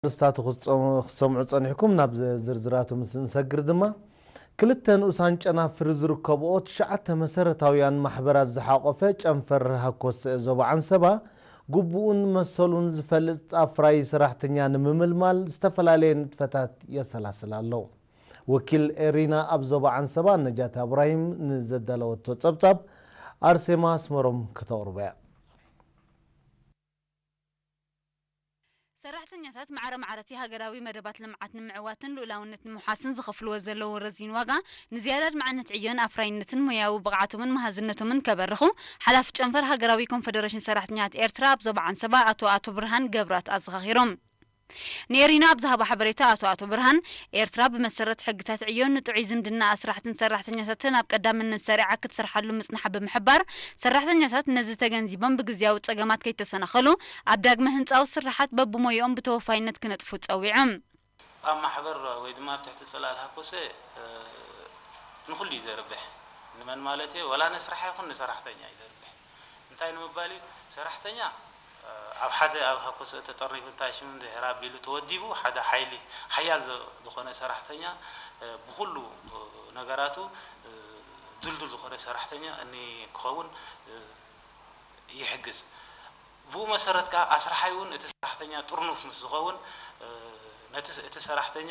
ኣርእስታቱ ክትጸሙ-፣ ክትሰምዑ ጸኒሕኩም። ናብ ዝ-፣ ዝርዝራቱ ምስ እንሰግር ድማ፣ ክልተ ንኡሳን ጨናፍር ዝርከብኦ ትሽዓተ መሰረታውያን ማሕበራት ዝሓቖፈ ጨንፈር ሃኮሰ ዞባ ዓንሰባ፣ ግቡኡን መሰሉን ዝፈልጥ ኣፍራዪ ሰራሕተኛ ንምምልማል ዝተፈላለየ ንጥፈታት የሰላስል ኣሎ። ወኪል ኤሪና ኣብ ዞባ ዓንሰባ ነጃት እብራሂም ንዘዳለወቶ ጸብጻብ ኣርሴማ ኣስመሮም ከተቕርቦ እያ። ሰራሕተኛታት ማዕረ ማዕረቲ ሃገራዊ መደባት ልምዓት ንምዕዋትን ልኡላውነት ንምውሓስን ዝኸፍልዎ ዘለዉ ረዚን ዋጋ፣ ንዝያዳ ኣድማዕነት ዕዮን ኣፍራይነትን ሞያዊ ብቕዓቶምን መሃዝነቶምን ከበርኹ፣ ሓላፊ ጨንፈር ሃገራዊ ኮንፈደሬሽን ሰራሕተኛታት ኤርትራ ኣብ ዞባ ዓንሰባ ኣቶ ኣቶ ብርሃን ገብራት ኣዘኻኺሮም። ንኤሪና ኣብ ዝሃቦ ሓበሬታ ኣቶ ኣቶ ብርሃን፣ ኤርትራ ብመሰረት ሕግታት ዕዮ ንጥዑይ ዝምድና ኣስራሕትን ሰራሕተኛታትን ኣብ ቀዳምነት ሰሪዓ ክትሰርሓሉ ምጽንሓ ብምሕባር፣ ሰራሕተኛታት ነዚ ተገንዚቦም ብግዝያዊ ጸገማት ከይተሰናኸሉ ኣብ ዳግመ ህንጻዊ ስርሓት በብሞይኦም ብተወፋይነት ክነጥፉ ጸዊዖም። ኣብ ማሕበር ወይ ድማ ኣብ ትሕቲ ጽላል ሃኮሰ ንኹሉ እዩ ዘርብሕ። ንመን ማለት እየ? ወላ ነስራሕ ይኹን ንሰራሕተኛ እዩ ዘርብሕ። እንታይ ንምባል እዩ? ሰራሕተኛ ኣብ ሓደ ኣብ ሃኮሰ ተጠርኒፉ እንታይ ሽሙ እንድሕር ኣቢሉ ተወዲቡ ሓደ ሓይሊ ሓያል ዝኾነ ሰራሕተኛ ብኹሉ ነገራቱ ድልዱል ዝኾነ ሰራሕተኛ እኒ ክኸውን ይሕግዝ። ብኡ መሰረት ከዓ ኣስራሓይ እውን እቲ ሰራሕተኛ ጥርኑፍ ምስ ዝኸውን ነቲ እቲ ሰራሕተኛ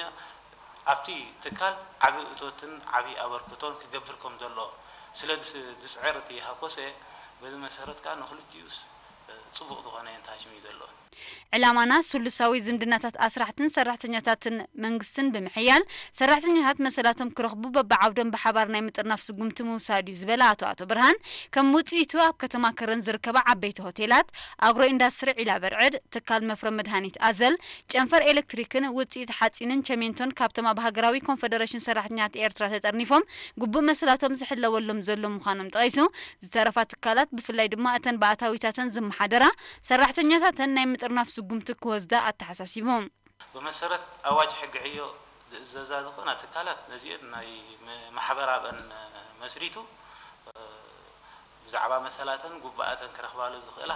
ኣብቲ ትካል ዓቢ እቶትን ዓቢ ኣበርክቶን ክገብር ከም ዘለዎ ስለ ዝስዕር እቲ ሃኮሰ በዚ መሰረት ከዓ ንክልቲኡ ጽቡቕ ዝኾነ ኢንታችም እዩ ዘለዎ። ዕላማና ስሉሳዊ ዝምድናታት ኣስራሕትን ሰራሕተኛታትን መንግስትን ብምሕያል፣ ሰራሕተኛታት መሰላቶም ክረኽቡ በብዓውዶም ብሓባር ናይ ምጥርናፍ ስጉምቲ ምውሳድ እዩ ዝበለ ኣቶ ኣቶ ብርሃን፣ ከም ውፅኢቱ ኣብ ከተማ ከረን ዝርከባ ዓበይቲ ሆቴላት፣ ኣግሮ ኢንዳስትሪ ዒላ በርዕድ፣ ትካል መፍረ መድሃኒት ኣዘል፣ ጨንፈር ኤሌክትሪክን ውፅኢት ሓፂንን ቸሜንቶን ካብቶም ኣብ ሃገራዊ ኮንፈደሬሽን ሰራሕተኛታት ኤርትራ ተጠርኒፎም ግቡእ መሰላቶም ዝሕለወሎም ዘሎ ምዃኖም ጠቒሱ፣ ዝተረፋ ትካላት ብፍላይ ድማ እተን ብኣታዊታተን ዝመሓደራ ሰራሕተኛታተን ናይ ምጥርናፍ ስጉምቲ ክወስዳ ኣተሓሳሲቡ። ብመሰረት ኣዋጅ ሕጊ ዕዮ ዝእዘዛ ዝኾና ትካላት ነዚአን ናይ ማሕበር ኣብአን መስሪቱ ብዛዕባ መሰላተን ጉባኣተን ክረኽባሉ ዝኽእላ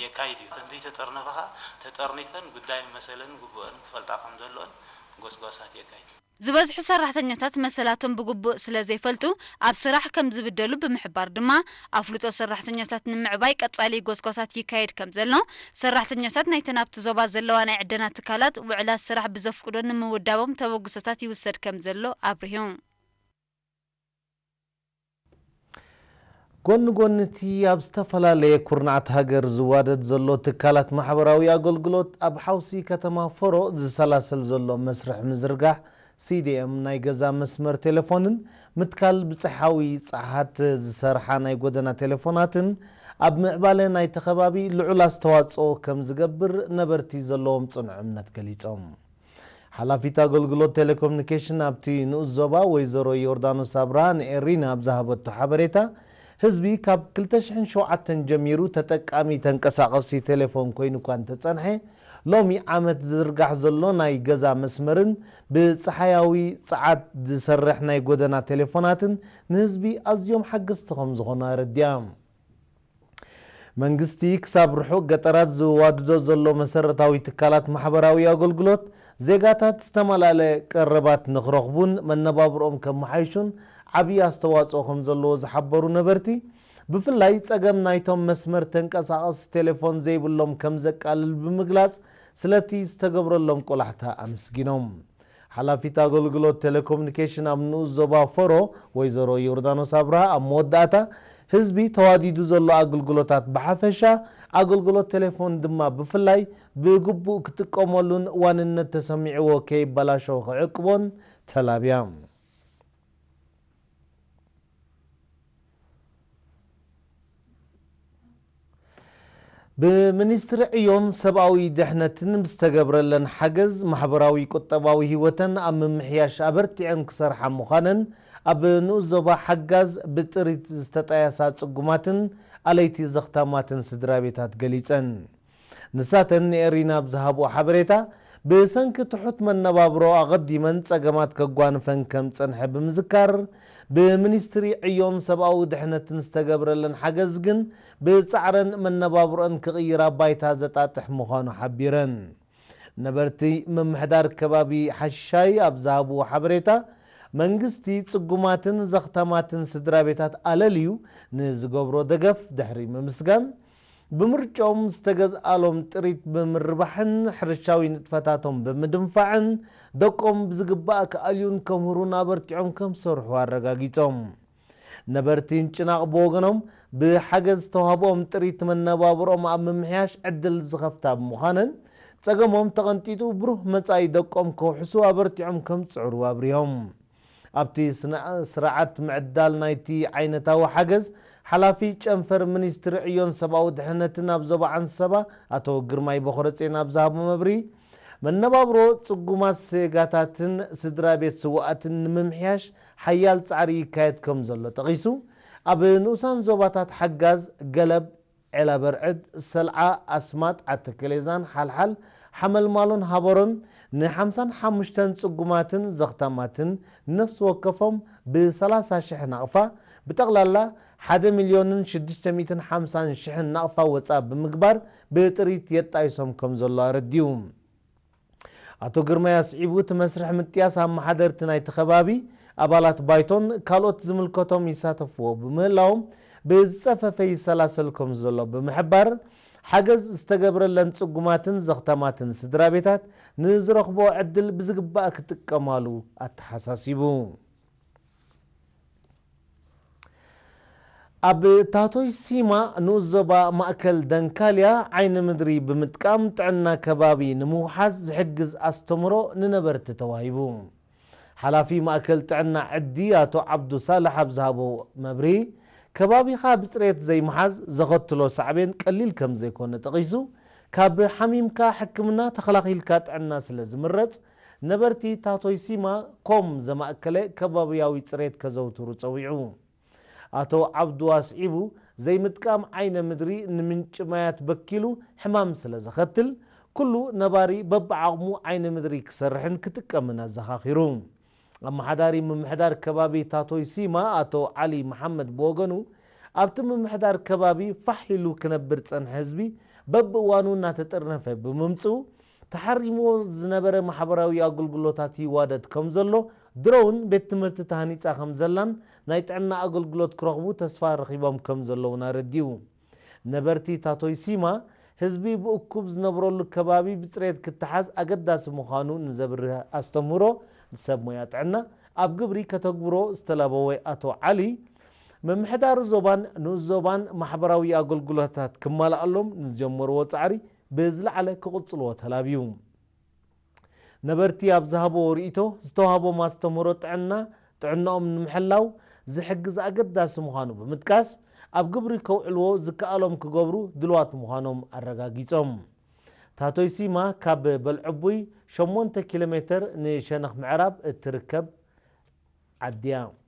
የካይድ እዩ። እተን ዘይተጠርነፋ ኸኣ ተጠርኒፈን ጉዳይ መሰለንን ግቡአን ክፈልጣ ከም ዘለኦን ጎስጓሳት የካይድ። ዝበዝሑ ሰራሕተኛታት መሰላቶም ብግቡእ ስለ ዘይፈልጡ ኣብ ስራሕ ከም ዝብደሉ ብምሕባር ድማ ኣፍልጦ ሰራሕተኛታት ንምዕባይ ቀጻሊ ጎስጓሳት ይካየድ ከም ዘሎ ሰራሕተኛታት ናይተን ኣብቲ ዞባ ዘለዋ ናይ ዕደና ትካላት ውዕላት ስራሕ ብዘፍቅዶ ንምውዳቦም ተበግሶታት ይውሰድ ከም ዘሎ ኣብሪሁ። ጎኒ ጎኒ እቲ ኣብ ዝተፈላለየ ኩርናዓት ሃገር ዝዋደድ ዘሎ ትካላት ማሕበራዊ ኣገልግሎት ኣብ ሓውሲ ከተማ ፈሮ ዝሰላሰል ዘሎ መስርሕ ምዝርጋሕ ሲዲኤም ናይ ገዛ መስመር ቴሌፎንን ምትካል ብጽሓዊ ጸዓት ዝሰርሓ ናይ ጎደና ቴሌፎናትን ኣብ ምዕባለ ናይቲ ከባቢ ልዑል ኣስተዋጽኦ ከም ዝገብር ነበርቲ ዘለዎም ጽኑዕ እምነት ገሊጾም። ሓላፊት ኣገልግሎት ቴሌኮሙኒኬሽን ኣብቲ ንኡስ ዞባ ወይዘሮ ዮርዳኖስ ኣብርሃ ንኤሪና ኣብ ዝሃበቶ ሓበሬታ፣ ህዝቢ ካብ ክልተ ሽሕን ሸውዓተን ጀሚሩ ተጠቃሚ ተንቀሳቐሲ ቴሌፎን ኮይኑ እኳ እንተጸንሐ፣ ሎሚ ዓመት ዝዝርጋሕ ዘሎ ናይ ገዛ መስመርን ብጸሓያዊ ጸዓት ዝሰርሕ ናይ ጎደና ቴሌፎናትን ንህዝቢ ኣዝዮም ሓገዝቲ ከም ዝኾኑ ኣረዲኣ። መንግስቲ ክሳብ ርሑቕ ገጠራት ዝዋድዶ ዘሎ መሰረታዊ ትካላት ማሕበራዊ ኣገልግሎት ዜጋታት ዝተመላለየ ቀረባት ንክረኽቡን መነባብርኦም ከመሓይሹን ዓብዪ ኣስተዋፅኦ ከም ዘለዎ ዝሓበሩ ነበርቲ፣ ብፍላይ ፀገም ናይቶም መስመር ተንቀሳቐሲ ቴሌፎን ዘይብሎም ከም ዘቃልል ብምግላፅ ስለቲ ዝተገብረሎም ቆላሕታ ኣመስጊኖም። ሓላፊት ኣገልግሎት ቴሌኮሙኒኬሽን ኣብ ንኡስ ዞባ ፈሮ ወይዘሮ ዮርዳኖስ ኣብርሃ ኣብ መወዳእታ፣ ህዝቢ ተዋዲዱ ዘሎ ኣገልግሎታት ብሓፈሻ፣ ኣገልግሎት ቴሌፎን ድማ ብፍላይ ብግቡእ ክጥቀመሉን ዋንነት ተሰሚዕዎ ከይበላሾ ክዕቅቦን ተላብያ። ብሚኒስትሪ ዕዮን ሰብኣዊ ድሕነትን ብዝተገብረለን ሓገዝ፣ ማሕበራዊ ቁጠባዊ ህይወተን ኣብ ምምሕያሽ ኣበርቲዐን ክሰርሓ ምዃነን ኣብ ንኡስ ዞባ ሓጋዝ ብጥሪት ዝተጣየሳ ጽጉማትን ኣለይቲ ዘኽታማትን ስድራ ቤታት ገሊጸን። ንሳተን ንኤሪና ኣብ ዝሃብኦ ሓበሬታ፣ ብሰንኪ ትሑት መነባብሮ ኣቐዲመን ጸገማት ከጓንፈን ከም ዝጸንሐ ብምዝካር፣ ብሚኒስትሪ ዕዮን ሰብኣዊ ድሕነትን ዝተገብረለን ሓገዝ ግን ብጻዕረን መነባብሮኣን ክቕይራ ባይታ ዘጣጥሕ ምዃኑ ሓቢረን። ነበርቲ ምምሕዳር ከባቢ ሓሻይ ኣብ ዝሃብዎ ሓበሬታ፣ መንግስቲ ጽጉማትን ዘኽታማትን ስድራ ቤታት ኣለልዩ ንዝገብሮ ደገፍ ድሕሪ ምምስጋን፣ ብምርጫኦም ዝተገዝኣሎም ጥሪት ብምርባሕን ሕርሻዊ ንጥፈታቶም ብምድንፋዕን ደቆም ብዝግባእ ክኣልዩን ከምህሩን ኣበርቲዖም ከም ዝሰርሑ ኣረጋጊጾም። ነበርቲ ጭናቕ ብወገኖም፣ ብሓገዝ ዝተዋህቦም ጥሪት መነባብሮኦም ኣብ ምምሕያሽ ዕድል ዝኸፍታ ብምዃነን፣ ጸገሞም ተቐንጢጡ ብሩህ መጻኢ ደቆም ከውሕሱ ኣበርቲዖም ከም ዝጽዕሩ ኣብሪሆም። ኣብቲ ስነ-፣ ስርዓት ምዕዳል ናይቲ ዓይነታዊ ሓገዝ፣ ሓላፊ ጨንፈር ሚኒስትሪ ዕዮን ሰብኣዊ ድሕነትን ኣብ ዞባ ዓንሰባ ኣቶ ግርማይ በኾረጼን ኣብ ዝሃቦ መብሪ፣ መነባብሮ ጽጉማት ዜጋታትን ስድራ ቤት ስውኣትን ንምምሕያሽ ሓያል ጻዕሪ ይካየድ ከም ዘሎ ጠቒሱ፣ ኣብ ንኡሳን ዞባታት ሓጋዝ፣ ገለብ፣ ዔላ በርዕድ፣ ሰልዓ፣ ኣስማጥ፣ ዓተከሌዛን ሓልሓል፣ ሓመልማሎን ሃበሮን ንሓምሳን ሓሙሽተን ጽጉማትን ዘኽታማትን ነፍሲ ወከፎም ብሰላሳ ሽሕ ናቕፋ፣ ብጠቕላላ ሓደ ሚልዮንን ሽዱሽተ ሚእትን ሓምሳን ሽሕን ናቕፋ ወጻ ብምግባር ብጥሪት የጣይሶም ከም ዘሎ ኣረዲኡ። ኣቶ ግርማይ ኣስዒቡ፣ እቲ መስርሕ ምጥያስ ኣመሓደርቲ ናይቲ ከባቢ፣ ኣባላት ባይቶን ካልኦት ዝምልከቶም ይሳተፍዎ ብምህላዎም ብዝጸፈፈ ይሰላሰል ከም ዘሎ ብምሕባር፣ ሓገዝ ዝተገብረለን ጽጉማትን ዘኽታማትን ስድራ ቤታት ንዝረኽቦ ዕድል ብዝግባእ ክጥቀማሉ ኣተሓሳሲቡ። ኣብ ታቶይ ሲማ ንኡስ ዞባ ማእከል ደንካልያ ዓይኒ ምድሪ ብምጥቃም ጥዕና ከባቢ ንምውሓስ ዝሕግዝ ኣስተምህሮ ንነበርቲ ተዋሂቡ። ሓላፊ ማእከል ጥዕና ዕዲ ኣቶ ዓብዱ ሳልሕ ኣብ ዝሃቦ መብርሂ፣ ከባቢኻ ብጽሬት ዘይምሓዝ ዘኸትሎ ሳዕቤን ቀሊል ከም ዘይኮነ ጠቒሱ፣ ካብ ሓሚምካ ሕክምና ተኸላኺልካ ጥዕና ስለ ዝምረጽ፣ ነበርቲ ታቶይ ሲማ ኮም ዘማእከለ ከባብያዊ ጽሬት ከዘውትሩ ጸዊዑ። ኣቶ ዓብዱ ኣስዒቡ፣ ዘይምጥቃም ዓይነ ምድሪ ንምንጪ ማያት በኪሉ ሕማም ስለ ዘኸትል፣ ኩሉ ነባሪ በብዓቕሙ ዓይነ ምድሪ ክሰርሕን ክጥቀምን ኣዘኻኺሩ። ኣመሓዳሪ ምምሕዳር ከባቢ ታቶይ ሲማ ኣቶ ዓሊ መሓመድ ብወገኑ፣ ኣብቲ ምምሕዳር ከባቢ ፋሕ ኢሉ ክነብር ዝጸንሐ ህዝቢ በብእዋኑ እናተጠርነፈ ብምምጽኡ፣ ተሓሪምዎ ዝነበረ ማሕበራዊ ኣገልግሎታት ይዋደድ ከም ዘሎ፣ ድሮ እውን ቤት ትምህርቲ ተሃኒጻ ከም ዘላን ናይ ጥዕና ኣገልግሎት ክረኽቡ ተስፋ ረኺቦም ከም ዘለውን ኣረዲኡ። ነበርቲ ታቶይ ሲማ፣ ህዝቢ ብእኩብ ዝነብረሉ ከባቢ ብጽሬት ክተሓዝ ኣገዳሲ ምዃኑ ንዘብርህ ኣስተምህሮ ሰብ ሞያ ጥዕና ኣብ ግብሪ ከተግብሮ ዝተላበወ ኣቶ ዓሊ፣ ምምሕዳር ዞባን ንኡስ ዞባን ማሕበራዊ ኣገልግሎታት ክማልኣሎም ንዝጀመርዎ ጻዕሪ ብዝለዓለ ክቕጽልዎ ተላብዩ። ነበርቲ ኣብ ዝሃብዎ ርእይቶ፣ ዝተዋህቦም ኣስተምህሮ ጥዕና፣ ጥዕናኦም ንምሕላው ዝሕግዝ ኣገዳሲ ምዃኑ ብምጥቃስ፣ ኣብ ግብሪ ከውዕልዎ ዝከኣሎም ክገብሩ ድልዋት ምዃኖም ኣረጋጊጾም። ታቶይ ሲማ ካብ በልዕቡይ ሸሞንተ ኪሎ ሜተር ንሸነኽ ምዕራብ እትርከብ ዓዲ እያ።